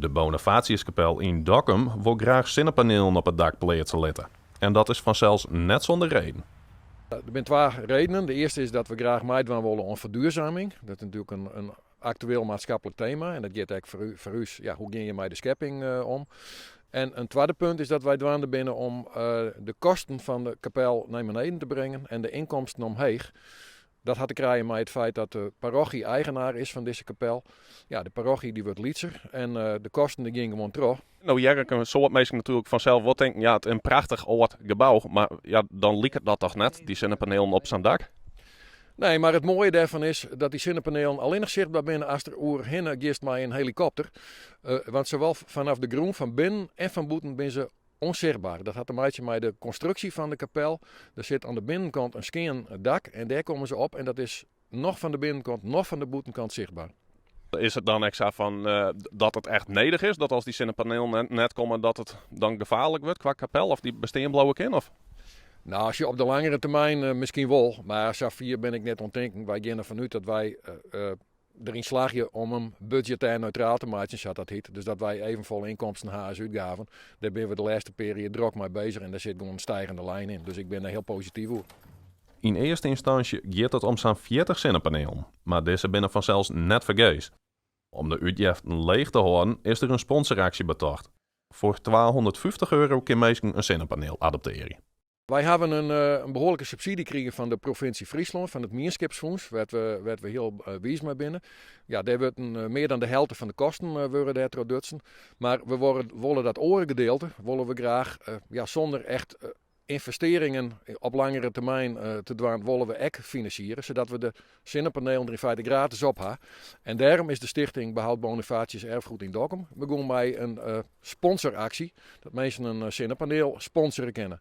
De Bonifatiuskapel yn Dokkum wol graach sinnepanielen op it dak pleatse litte. En dat is fansels net sûnder reden. Der binne twa redenen. De earste is dat we graach meidwaan wolle oan ferduorsuming. Dat is natuerlik in aktueel maatskiplik tema en dat giet ek foar ús, ja, hoe gean je mei de skepping om? En in twadde punt is dat wy dwaande binne om de kosten fan de kapel nei beneden te bringen en de ynkomsten omheech. Dat hat te krijen mei it feit dat de parochy eigenaar is fan dizze kapel. Ja, de parochy dy wurdt lytser en de kosten dy gean gewoan troch. No hear ik in soad minsken natuerlik fansels wol tinken, ja, it is in prachtich âld gebou, mar ja, dan liket dat toch net, dy sinnepanelen op sa'n dak? Nee, mar it moaie dêrfan is dat dy sinnepanelen allinnich sichtber binne ast der oerhinne giest mei in helikopter. Want sawol fanôf de grûn fan binnen en fan bûten binne se ûnsichtber. Dat hat te meitsjen mei de konstruksje fan de kapel. Der sit oan de binnenkant in skean dak en dêr komme se op en dat is noch fan de binnenkant, noch fan de bûtenkant sichtber. Is it dan ek sa fan dat it echt nedich is, dat as dy sinnepanelen net komme dat it dan gefaarlik wurdt kwa kapel of dy bestean bliuwe kin? Of? No, as je op de langere termyn miskien wol, mar safier bin ik net oan tinken. Wy gean derfan út dat wy deryn slagje om him budzjetêr neutraal te meitsjen, sa't dat hyt. Dus dat wy evenfolle ynkomsten ha as útgaven. Dêr binne we de lêste pear jier drok mei bezich en dêr sit gewoan in stijgende lijn yn. Dus ik bin dêr hiel posityf oer. Yn earste ynstânsje giet it om sa'n 40 sinnepanelen, mar dizze binne fansels net fergees. Om de útjeften leech te hâlden is der in sponsoraksje betocht. Foar 250 euro kin minsken in sinnepanel adoptearje. Wy hawwe in behoarlike subsydzje krigen fan de provinsje Fryslân, fan it Mienskipsfûns, wêr't we hiel wiis mei binne. Ja, dêr wurdt mear dan de helte fan de kosten wurde dêr troch dutsen. Mar we wolle dat oare gedeelte wolle we graach, ja, sûnder echt ynvestearringen op langere termyn te dwaan, wolle we ek finansiere, sadat we de sinnepanelen der yn feite gratis op ha. En dêrom is de stichting Behoud Bonifatius Erfgoed yn Dokkum begûn mei in sponsoraksje, dat minsken in sinnepaneel sponsorje kinne.